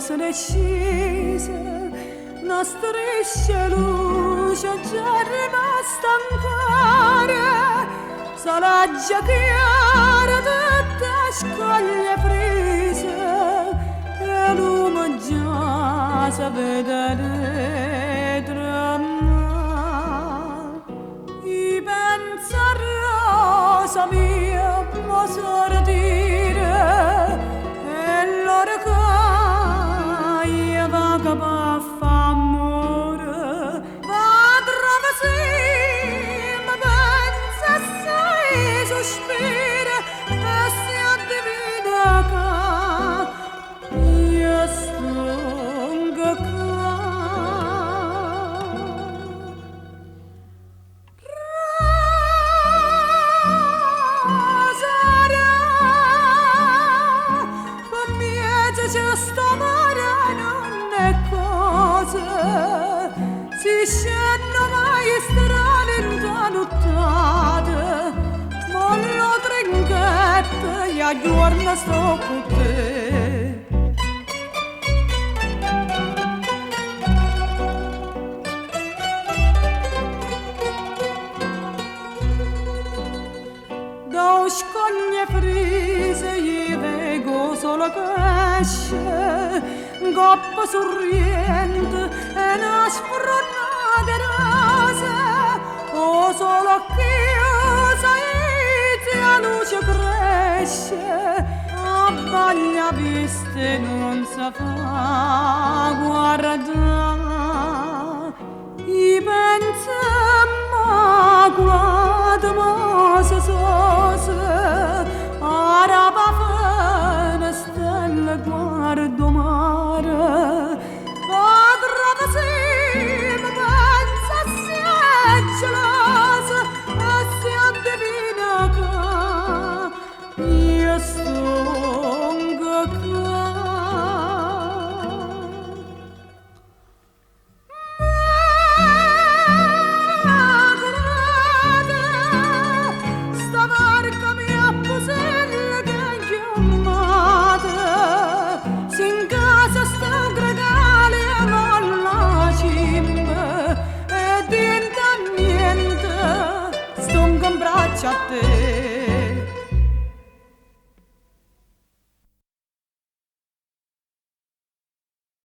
se n'è scesa, 'Na striscia 'e luce già rimasta ancora, Se legge chiaro tutt' 'e scoglie frise, E 'o lume già se vede 'e tremmà. I' penzo a Rosa mia, mo se retira, E ll'ora ca io vaco pe' fà ammore, Va trova si me penza e si suspira, E si andivina ca io stongo ccà. Rosaria, pe' mmiezzo ce sta 'o mare nun è cosa, Si scenne 'o maistrale 'int' 'a nuttata, Molla 'o trinchetto e a ghiuorno sto cu te. Da 'o scoglio 'e Frise io veco 'o sole ch'esce, 'Ncoppa Surriento è na sfronnata 'e rosa, 'O sole cchiù s'aiza e 'a luce cresce, Abbaglia 'a vista e nun se fa guardà.